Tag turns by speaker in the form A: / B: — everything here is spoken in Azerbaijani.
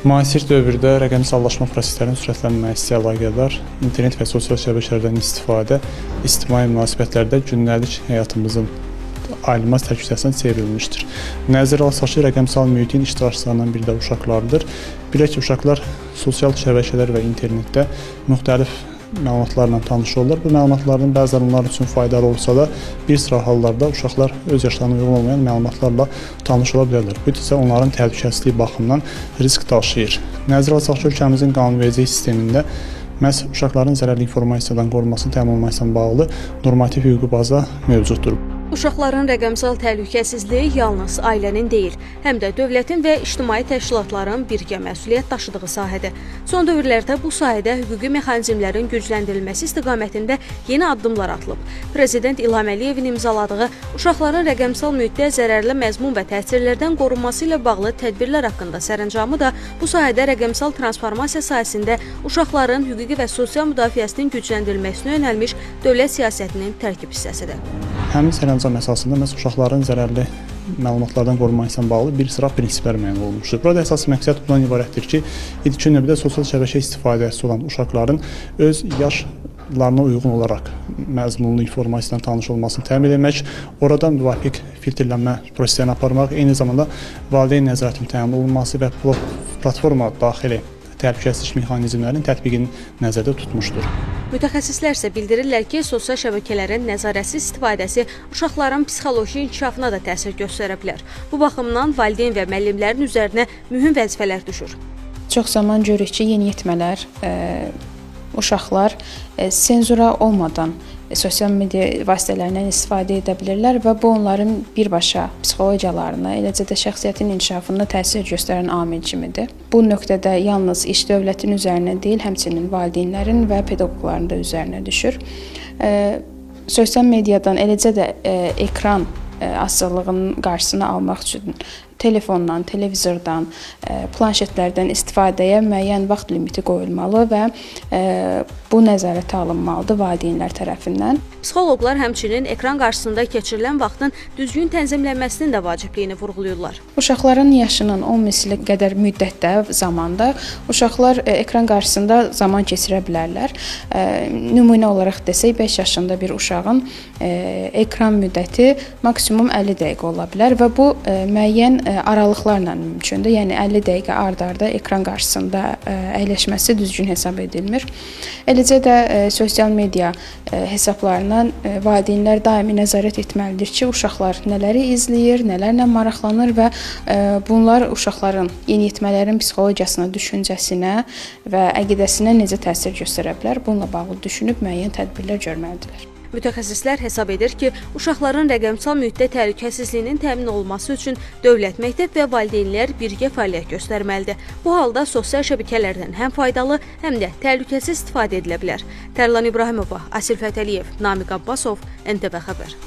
A: Müasir dövrdə rəqəmsallaşma proseslərinin sürətlənməsi ilə əlaqədar internet və sosial şəbəkələrdən istifadə ictimai münasibətlərdə gündəlik həyatımızın ayrılmaz tərkib hissəsinə çevrilmişdir. Nəzərə alsaq ki, rəqəmsal mühitin iştirakçılarından biri də uşaqlardır. Bilək ki, uşaqlar sosial şəbəkələr və internetdə müxtəlif məlumatlarla tanış olurlar. Bu məlumatların bəziləri onlar üçün faydalı olsa da, bir sıra hallarda uşaqlar öz yaşlarına uyğun olmayan məlumatlarla tanış ola bilərlər. Bu isə onların təhlükəsizliyi baxımından risk daşıyır. Nəzərə alsaq ki, ölkəmizin qanunvericilik sistemində məhz uşaqların zərərli informasiyadan qorunmasının təmin olunması ilə bağlı normativ hüquqi baza mövcuddur.
B: Uşaqların rəqəmsal təhlükəsizliyi yalnız ailənin deyil, həm də dövlətin və ictimai təşkilatların birgə məsuliyyət daşıdığı sahədir. Son dövrlərdə bu sahədə hüquqi mexanizmlərin gücləndirilməsi istiqamətində yeni addımlar atılıb. Prezident İlham Əliyevin imzaladığı Uşaqların rəqəmsal mühitdə zərərli məzmun və təsirlərdən qorunması ilə bağlı tədbirlər haqqında sərəncamı da bu sahədə rəqəmsal transformasiya sahəsində uşaqların hüquqi və sosial müdafiəsinin gücləndirilməsinə yönəlmiş dövlət siyasətinin tərkib hissəsidir.
A: Həmin sərəncam əsasında məhz uşaqların zərərli məlumatlardan qorunması ilə bağlı bir sıra prinsiplər müəyyən olunmuşdur. Burada əsas məqsəd bundan ibarətdir ki, ilkin növbədə sosial şəbəkə istifadəçisi olan uşaqların öz yaşlarına uyğun olaraq məzmunlu informasiya ilə tanış olmasını təmin etmək, orada müvafiq filtrlənmə proseslərini aparmaq, eyni zamanda valideyn nəzarətinin təmin olunması və platforma daxili təhlükəsizlik mexanizmlərinin tətbiqini nəzərdə tutmuşdur.
B: Mütəxəssislər isə bildirirlər ki, sosial şəbəkələrin nəzarətsiz istifadəsi uşaqların psixoloji inkişafına da təsir göstərə bilər. Bu baxımdan valideyn və müəllimlərin üzərinə mühüm vəzifələr düşür.
C: Çox zaman görürük ki, yeniyetmələr, uşaqlar senzura olmadan sosial media vasitələrindən istifadə edə bilirlər və bu onların birbaşa psixologiyalarına, eləcə də şəxsiyyətin inkişafına təsir göstərən amil kimidir. Bu nöqtədə yalnız iş dövlətin üzərinə deyil, həmçinin valideynlərin və pedaqoqların da üzərinə düşür. Sosial mediadan, eləcə də ekran asılılığının qarşısını almaq üçün telefondan, televizordan, planşetlərdən istifadəyə müəyyən vaxt limiti qoyulmalı və bu nəzarətə alınmalıdır valideynlər tərəfindən.
B: Psixoloqlar həmçinin ekran qarşısında keçirilən vaxtın düzgün tənzimlənməsinin də vacibliyini vurğulayırlar.
C: Uşaqların yaşının 10 misli qədər müddətdə, zamanda uşaqlar ekran qarşısında zaman keçirə bilərlər. Nümunə olaraq desək, 5 yaşında bir uşağın ekran müddəti maksimum 50 dəqiqə ola bilər və bu müəyyən aralıqlarla mümkündür. Yəni 50 dəqiqə ard-arda ekran qarşısında əyləşməsi düzgün hesab edilmir. Eləcə də sosial media hesablarına valideynlər daimi nəzarət etməlidir ki, uşaqlar nələri izləyir, nələrlə maraqlanır və bunlar uşaqların, yeniyetmələrin psixologiyasına, düşüncəsinə və əqidəsinə necə təsir göstərə bilər? Bununla bağlı düşünüb müəyyən tədbirlər görməlidirlər.
B: Mütəxəssislər hesab edir ki, uşaqların rəqəmsal mühitdə təhlükəsizliyinin təmin olunması üçün dövlət, məktəb və valideynlər birgə fəaliyyət göstərməlidir. Bu halda sosial şəbəkələrdən həm faydalı, həm də təhlükəsiz istifadə edilə bilər. Tərlan İbrahimova, Asil Fətəliyev, Namiq Abbasov, NTV Xəbər.